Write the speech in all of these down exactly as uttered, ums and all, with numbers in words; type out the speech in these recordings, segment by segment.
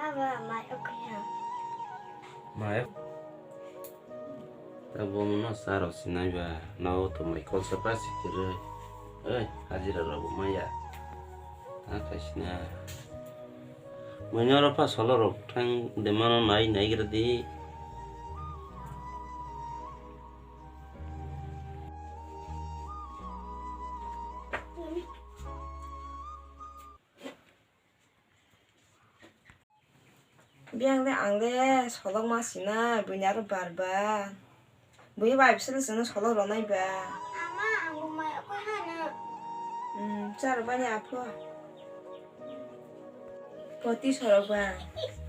Aba mai okya. Mai. Tabo mono saro sinai ba. Nao to mai kolsa pa sikiroi. Oi, hajira rabo maya. Akaisna. Muinyoro pa solo rok thang demano nai nai gira di. Biyang le ang le solok ma sina, buini aro bar ba. Bui bai bisalo chwngno solo ronai ba. Ama, ang bo mai okoi hano. Hmm, charo bani apho. Poti sorok ba.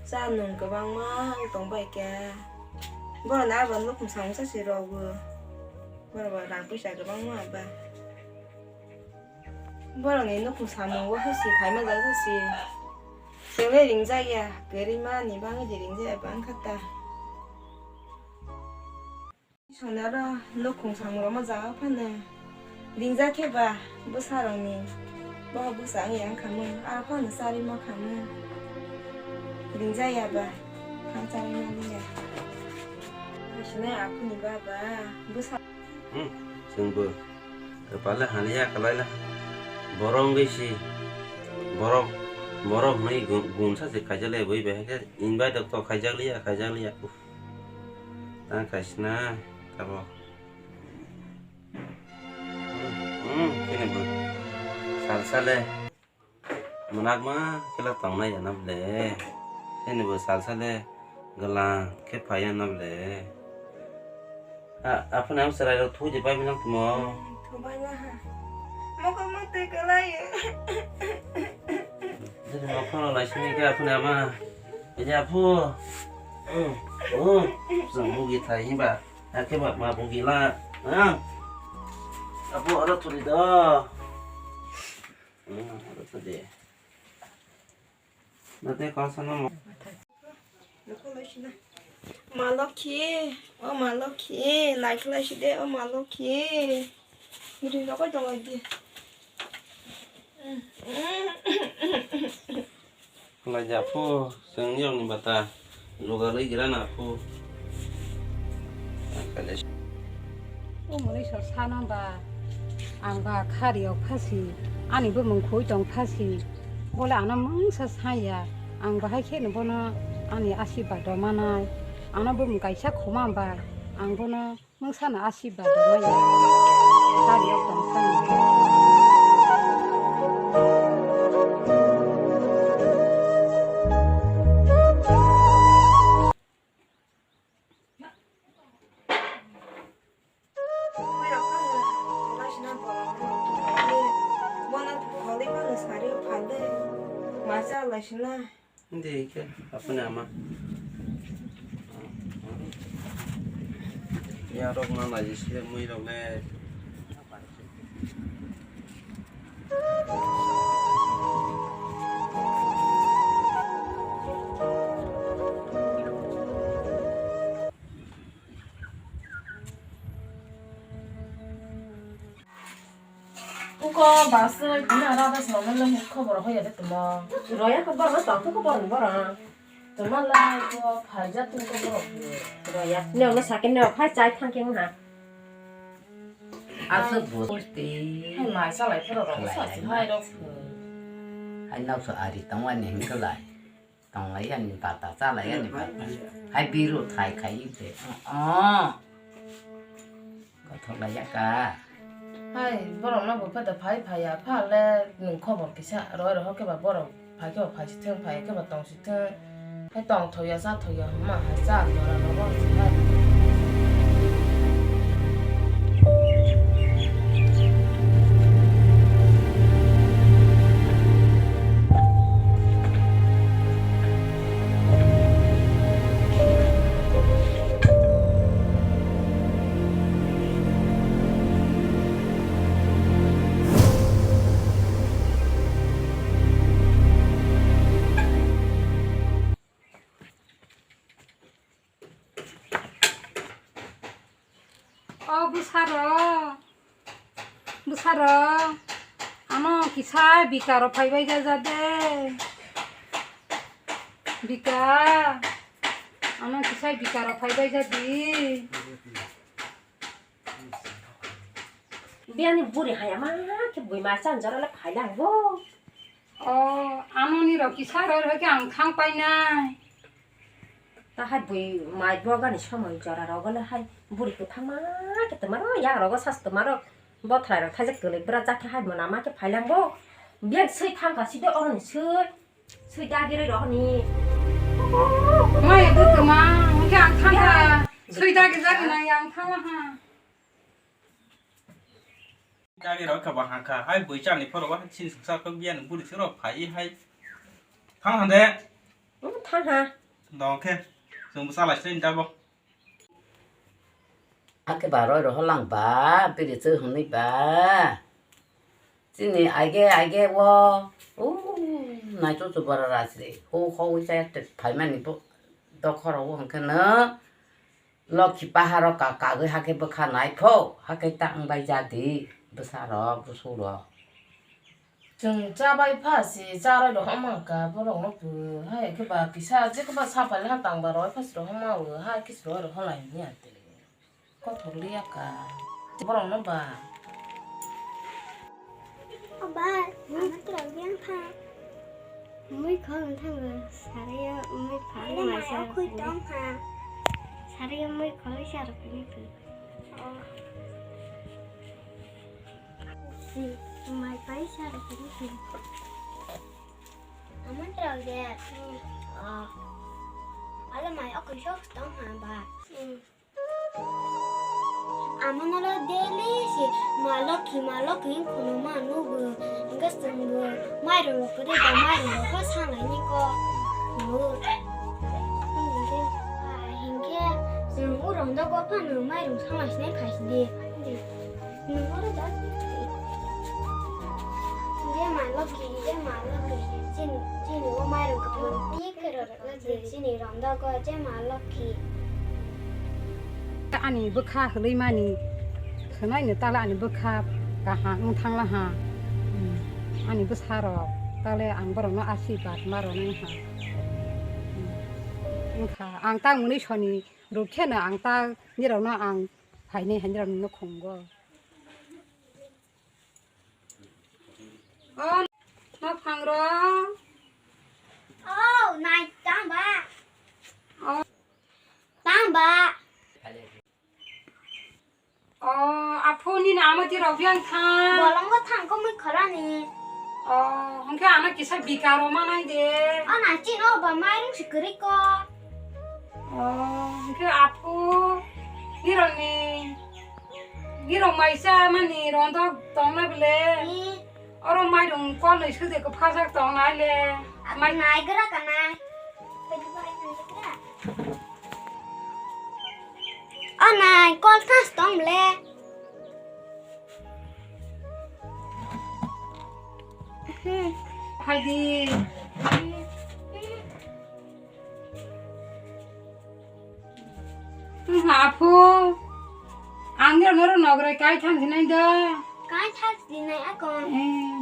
Cha nung kwbangma tong bai khe. Borok na abo nukhung samung sa se rok bo. Borok ba rang puisa kwbangma ba. Borok ni nukhung samung o hai se phaima jak se. Chwng le ringjak ya. Kwrwi ma ni bangwi de ringjak ya bang kha ta. Sonaro nukhung samung rokma jaga phano ringjak khe ba bwsarokni bohok bwsa wngya wngkha mung, aro phano charwi ma kha mung. Ringjak ya ba, thang charwi ma liya. Haisino aphuni baba bwsa. Hmm, chwngbo kwpale haliya kwlaila. Borok wngwi si, borok, borok hwnwi gun, gun sa se khaijak le bui bai khe invite rok to khaijak liya, khaijak liya. Uff. Tang kaisna tabok. Hmm, chini bo salsa le mwnakma khe la tongnai ya na ble. Chini bo salsa le gwlang khe phai ya na ble. A, aphano ang chwrai rok thuji pai bilang tumo. Thubai na ha. Mokol mok twi kwlai. Chini mokol lai sini khe aphano ama. Aja aphu. Hmm, hmm. Chwng bugi thai himba. Hakhe ba ma bugi la. Ha? Apo oro thuri do. Hmm, oro thuri. Nate kau sana mo. Ma lokhi, o ma lokhi, lai khlai si de, o ma lokhi. Guri rokoi tong lai di. Lai ja phu, chwng yong ni bata, lugalwi gira na phu. O mwnwi sor sana ba, ang ba khari o phasi, ani bumung khui tong phasi, bole ano mungsa saya, ang bahai khe no bono ani asirwad rw manai, ano bumung kaisa khoma ba, ang bono Mungsano asirwad rwmani. Kari o tong thani. Bono kholi bono sari o phal de. Masa laisina. Hindi ke, apa nama? Ya, rok na lagi sih, mui rok le. Uko bus rok tini ara das mama le khobor hoya de tamo. Roya ko bor tang ko bor bor. Tamo lai ko phaija tun ko bor. Roya ne ono sakin ne phai chai thang ke ha. Asa bus te. Hai mai salai phoro rok sa si hai rok. Hai nau so ari tang wa ne hingko lai. Tonglai yani bata, chalai yani bata. Hai biru thai khai de. Oh. Kothok lai ya ka. Hai, borok no bo pata phai phaya, pha le nwng khobor kisa roi roho khe ba borok phai khe ba phai si thung, phai khe ba tong si thung. Hai tong thoya, cha thoya, ma hai cha jora rogo si hai. O bwsarok, bwsarok, ano kisa bikaro phaibai ja de. Bika, ano kisai bika rok phai bai jadi. Biyani buri hai ama khe bui ma chan jora le phai lang bo. O, ano ni rok kisa roi roi khe ang thang pai nai. Ta hai bui mai bogani somoi jora rogo le hai buri kwthang ma khe twma rok yang rogo sas twma rok bothrai rok thaijak kwlwi bwrajak khe hai mona ma khe phai lang bo. Biyang swi thang kha side oro ni swi. Swi dagi roi rok ni. Mai bo twma, hwnkhe ang thang kha. Swi dagi jagwi nai ang thang ha. Dagi rok kha ba ha kha. Hai bui chani phoro ba chini suksa kok biyani buri siro phai hai. Thang ha de. Thang ha. Dong khe. Chwng bwsa lai sini dabo. Ake ba roi rohor lang ba, biri chwng hwnwi ba. Chini aige aige o, u, naichuk chubara rajri, hu hoi chaya phaimani bo dokhoro o hwnkhe no lokhi paharo ka kagwi hakhe bwkha naikho, hakhe ta wngbai jadi bwsarok busurok. Chwng chabai pha si charai rohorma wngkha borokno bo, hai khe ba kisa jekhe ba saphali ha tangba roi pha si rohorma o, hai khe si roi rohorlai hwnwi ate. Kothok liya ka. Borok no ba. O ba, hmm? Ano twrwk yang pha. Mui khol wng thango, sarayo mui khol. Ani mai sa mai o khui tong pha. Sarayo mui khol sa rok ni phu. O. Si, mai pai sa rok ni phu. Amo twrwk de. Hmm. O. Alo mai o khui sok tong pha ba. Hmm. Amo nolo daily si ma lokhi, ma lokhi wng kheno ma nugo. Hwnkhe chwngbo mairung rok kwrwi ba mairung rok khe sanglai ni kok. Nugo. Hwnkhe, ah, hwnkhe chwng o rong dogo phano mairung sanglai sinai khai sidi. Nwng oro da. Hwnkhe ma lokhi, hwnkhe ma lokhi. Chini, chini o mairung kwthang. Chini ronda ko je ma lokhi. Ani bwkha hwlwi mani khwnaino tala ani bwkha kaham wng thangla ha. Hmm. Ani bwsa rok tale ang borok no asirwad ma rwnai ha. Hmm. Wngkha ang ta mwnwi soni rwk khe no ang ta nirok no ang phainai hai nirok no khungo. O, ma phangrok. O, nai, tang ba? O. Tang ba? O, aphuru nini amati rok yang thang. Bolongo thang ko mui kholani. O, hwnkhe ano kisa bikaro manai de. O, na chini o ba mairung si kwrwi ko. O, hwnkhe aphu, nirokni, nirok maisa mani rondok tongna bwle? Ih. Oro mairung kolnwi sudi kwphajak tongnai le. Mai nai gra kanai. O nai, kol thas tong bwle. Phaidi. Wngkha aphu. Ang nirok norok nograi kai thang sinai do. Kai thang sinai akon. Eh.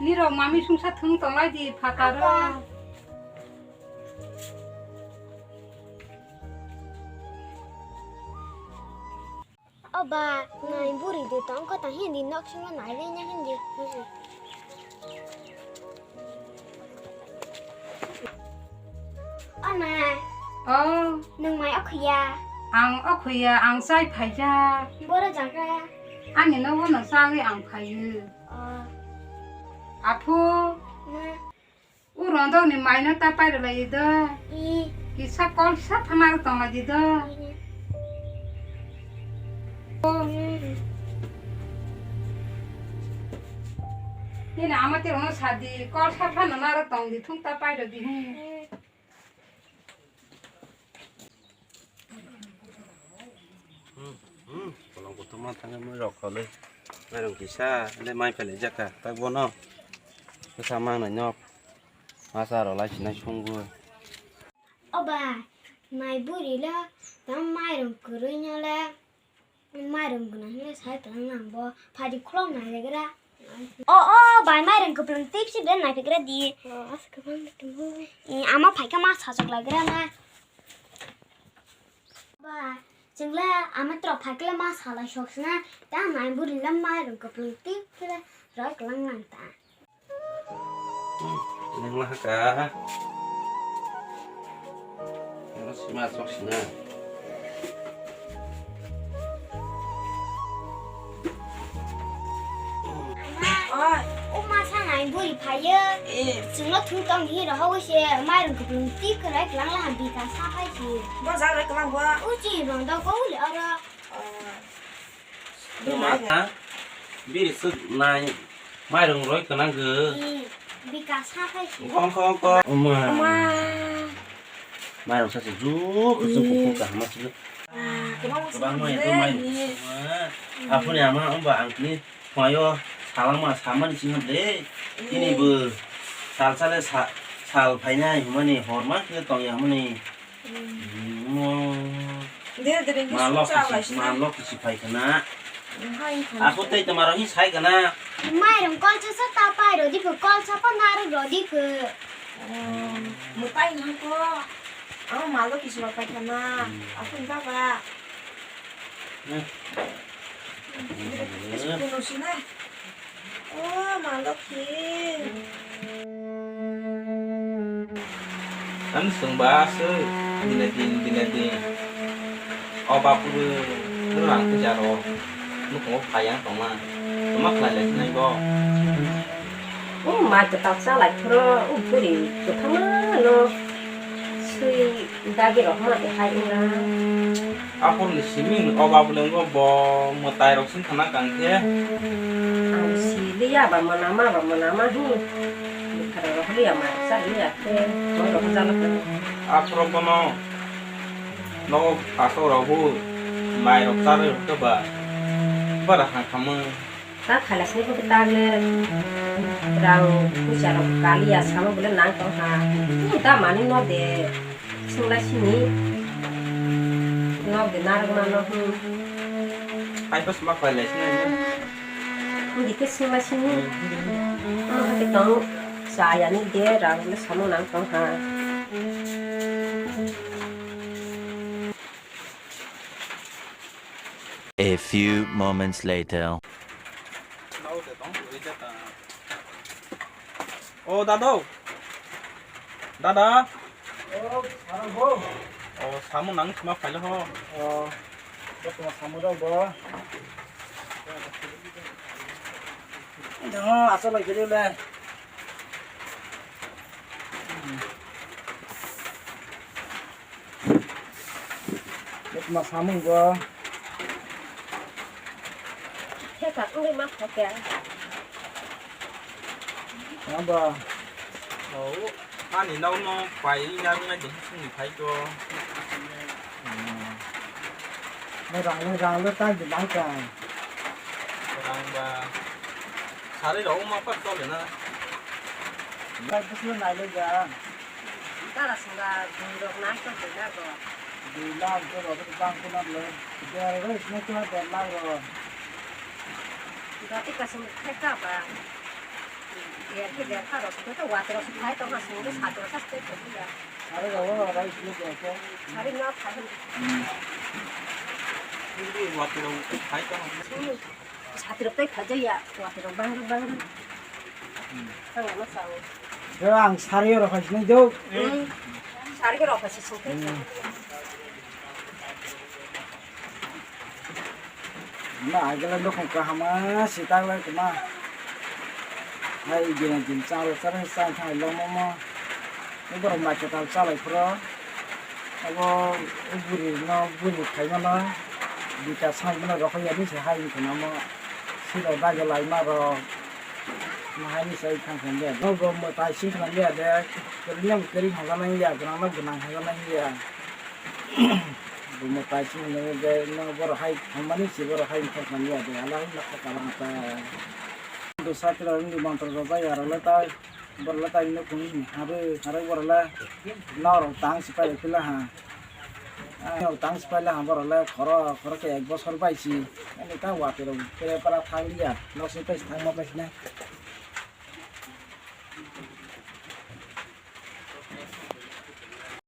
Nirok mami sungsa thung tonglai di phataro. O ba, nai buri di tong ko ta hindi nok singo nai le nya hindi. O nai. O. Nwng mai okhuya. Ang okhuya, ang chai phaijak. Boro jaga. Ani nogo no chagwi ang phaio. O. Aphu. Na. O rondokni maino ta pairwlaiwi do. I. Kisa kol kisa phano tonglai di do. I. O. Mm. Nini ama tei rokno sadi, kol kisa phano naro tong di, thung ta pairw di. Mm. Hmm, hmm, kolom kotorma thangwi mui rok kholwi. Mairung kisa, le mai phelaijak kha. Tak bono bwsa mangnai nok. Masa rok lai sinai sungwi. O ba, nai buri le, tamo mairung kwrwi no le. Mairum gwnang hwnwi sai twlang nang bo phadi khulok nailagra. O, o, bai mairum kwplwng tip si bre naipikra di. O, asa kwbang tongmo. Ama phaikha ma sajak lagra na. Ba, chwngla ama tro phaikla ma salai soksna, ta nai buri lam mairum kwplwng tip khe roi kwlang nang ta. Nang lahaka. Nang sima sok sina. Oi. O ma sanai buri phaiyo. Eh. Chwngno thung tong hi rohogwi se mairum kwplwng tip kwrwi kwlang laham bika sa phai si. Bo ja roi kwlang bo. Uchi rong dok ko uli oro. Oh. Bini suk nai mairung roi kwnang gw. Bika sa khai si. Kong kong kong. Oma. Oma. Mairung sa se juk juk kuk kuk kaham ma suk. Kwbang mai to mai. Aphuni ama amba ang tini phaio salama samani sing de. Ini bo sal sale sal phainai hwnmani hor ma khe tong ya hwnmani. Dere dere hwnkhe malok sukcha kisi, laisina. Malok kisi phai khna. Hai khna. Ako tei toma rok hi sai khna. Mairung kolsa sa ta pai rodi phu, kolsa pa narwk rodi phu. Mwtai hwnkhe. Amo malok kisi rok phai khna. Hmm. Ako ni baba. Eh. Dere dere hwnkhe sukno sina. O ma lokhi. Ani swngba aswk dine din dine din. O bapuru nwrang puja rok nukhungo phai yang tongma. Toma khlai lai sinai bo. O ma kwtal cha lai phuru o buri kwthangma no swi dagi rok ma de hai wngra. Aphuru ni simi o bapuru ngo bo mwtai rok. Khana kang khe. Ang si liya ba mwnama ba mwnama hi. Bukhara rok liya ma sa liya khe. Mo rok jalo khe. Aphuru bono nogo kaso rok bu mai rok charwi rok khe ba. Bara hang khamung. Ta khaila sini khe ta le rang puisa rok kaliya samo bole nang tong ha. Ni ta mani no de. Sungla sini. Nok de narwkma no, hmm. Hai bwsma khlai lai sini. Hindi khe sungla sini. Hmm. Ano hake tong chaya ni de rang le samung nang tong ha. A few moments later. O dado. Dada. O, sarang bo. O, samung nang sima phaila ho. O, bo tuma samung rok bo. Dong, asal lagi dulu le. Tuma samung bo. Theka wngwi ma kha khe. Abo. O, ani nokno pai wngya wngnai de songni phai kho. Rang le, rang le ta di bang ka. Rang ba. Sari rok ma pat to le na. Bai bus le nai le ja. Tara swnga bwrwi rok nai to dui lakh rok. Dui lakh rok bang khuna le. Der rok sini khuna der lakh rok. Dati kasing theka ba. Der ke der ka rok to wat rok thai to ma sini sat rok sa te ko ya. Sari rok rai sini ko ko. Sari no thai. Hindi wat rok thai to. Sat rok tai thai ya, wat rok bang bang. Ang sari rok hai sini do. Sari rok hai sini. Na agela no khong kahama sitak lai kuma. Hai gina gin chalo chalo sang thang lo mo mo. Ni borok mai kwtal chalai phro. Abo buri no buri khai mano. Bika sang mano rokho ya ni se hai ni khna mo. Silo dagi lai ma rok. Mahai ni sai thang thang de. No go mo tai sing thang de de. Kering yang kering haga nang ya, gwnang no gwnang haga nang ya. Bo mo tai sing thang de no boro hai thang mani si boro hai thang thang ya de. Ala hai lakha kalang ta. Do satira ni mantra do jai ara la ta. Boro la ta ni kung ni haru haru boro la. Na ro tang si pai pila ha. Ang tang spy la hambar le khoro khoro ke ek bosor bai si. Ani ta wati rok kere para thang liya. Nok si pai thang ma pai na.